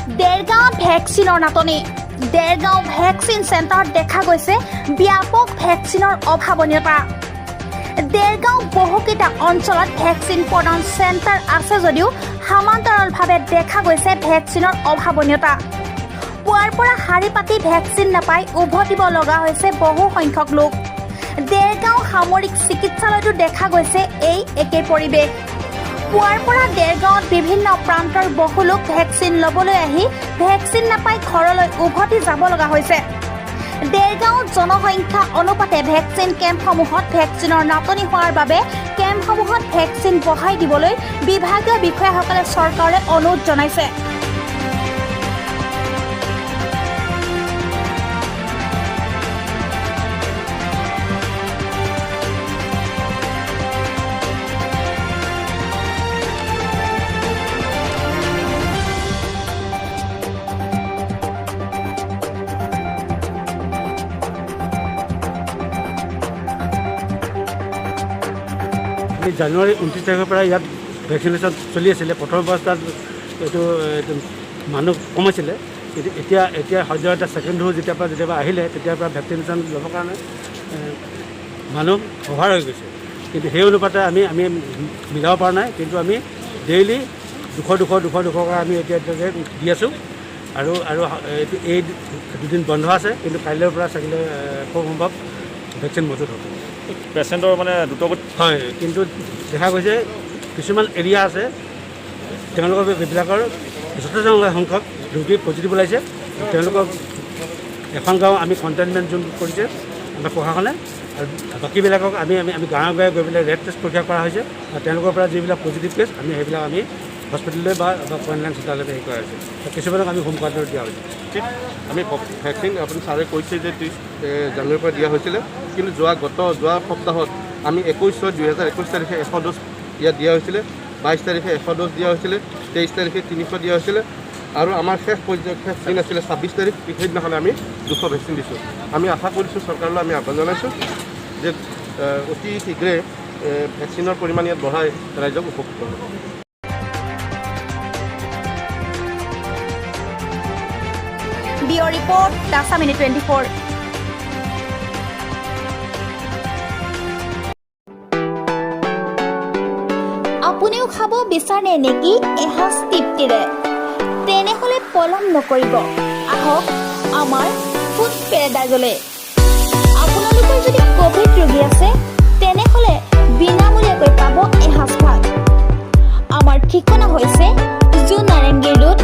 দেৰগাঁৱত ভেকচিনৰ নাটনি। দেৰগাঁও ভেকচিন চেণ্টাৰত দেখা গৈছে ব্যাপক ভেকচিনৰ অভাৱনীয়তা। দেৰগাঁও বহুকেইটা অঞ্চলত ভেকচিন প্ৰদান চেণ্টাৰ আছে যদিও সমান্তৰালভাৱে দেখা গৈছে ভেকচিনৰ অভাৱনীয়তা। পুৱাৰ পৰা শাৰী পাতি ভেকচিন নাপাই উভতিব লগা হৈছে বহু সংখ্যক লোক। দেৰগাঁও সামৰিক চিকিৎসালয়তো দেখা গৈছে এই একে পৰিৱেশ। পুৱাৰ পৰা দেৰগাঁৱত বিভিন্ন প্ৰান্তৰ বহু লোক ভেকচিন ল'বলৈ আহি ভেকচিন নাপাই ঘৰলৈ উভতি যাব লগা হৈছে। দেৰগাঁৱত জনসংখ্যা অনুপাতে ভেকচিন কেম্পসমূহত ভেকচিনৰ নাটনি হোৱাৰ বাবে কেম্পসমূহত ভেকচিন বঢ়াই দিবলৈ বিভাগীয় বিষয়াসকলে চৰকাৰলৈ অনুৰোধ জনাইছে। আমি জানুৱাৰী 29 তাৰিখৰ পৰা ইয়াত ভেকচিনেশ্যন চলি আছিলে। প্ৰথম অৱস্থাত এইটো মানুহ কম আছিলে, কিন্তু এতিয়া সদ্যহতে ছেকেণ্ড ড'জ যেতিয়াৰ পৰা আহিলে, তেতিয়াৰ পৰা ভেকচিনেশ্যন ল'বৰ কাৰণে মানুহ অভাৰ হৈ গৈছে। কিন্তু সেই অনুপাতে আমি মিলাব পৰা নাই। কিন্তু আমি ডেইলি 200, 200, 200, 200কৈ আমি এতিয়ালৈকে দি আছোঁ। আৰু এইটো এই দুদিন বন্ধ আছে, কিন্তু কাইলৈৰ পৰা চাগিলে খুব সম্ভৱ ভেকচিন মজুত হ'ব। পেচেণ্টৰ মানে দ্ৰুতগতি হয়, কিন্তু দেখা গৈছে কিছুমান এৰিয়া আছে, তেওঁলোকৰ এইবিলাকৰ যথেষ্ট সংখ্যক ৰোগী পজিটিভ ওলাইছে। তেওঁলোকক এখন গাঁও আমি কণ্টেইনমেণ্ট জ'ন কৰিছে আমাৰ প্ৰশাসনে আৰু বাকীবিলাকক আমি গাঁৱে গাঁৱে গৈ পেলাই ৰেট টেষ্ট পৰীক্ষা কৰা হৈছে আৰু তেওঁলোকৰ পৰা যিবিলাক পজিটিভ কেছ, আমি সেইবিলাক আমি হস্পিটেললৈ বা কোৱাৰেণ্টাইন চেণ্টাৰলৈ হেৰি কৰা হৈছে। কিছুমানক আমি হোম কোৱাৰেণ্টাইনত দিয়া হৈছে। আমি ভেকচিন, আপুনি ছাৰে কৈছে যে 30 জানুৱাৰীৰ পৰা দিয়া হৈছিলে, কিন্তু যোৱা সপ্তাহত আমি 21/6/2021 তাৰিখে 100 ড'জ ইয়াত দিয়া হৈছিলে, 22 তাৰিখে 100 ড'জ দিয়া হৈছিলে, 23 তাৰিখে 300 দিয়া হৈছিলে আৰু আমাৰ শেষ পৰ্যায়, শেষ দিন আছিলে 26 তাৰিখ, সেইদিনাখন আমি 200 ভেকচিন দিছোঁ। আমি আশা কৰিছোঁ, চৰকাৰলৈ আমি আহ্বান জনাইছোঁ যে অতি শীঘ্ৰে ভেকচিনৰ পৰিমাণ ইয়াত বঢ়াই ৰাইজক উপকৃত হ'ব। Bureau report, Assam any 24। আপুনিও খাব বিচাৰে নেকি এসাঁজ তৃপ্তিৰে? তেনেহ'লে পলম নকৰিব, আহক আমাৰ ফুড পেৰাডাইজলৈ। আপোনালোকৰ যদি ক'ভিড ৰোগী আছে, তেনেহ'লে বিনামূলীয়াকৈ পাব এসাঁজ ভাত। আমাৰ ঠিকনা হৈছে জু নাৰেংগী ৰোড।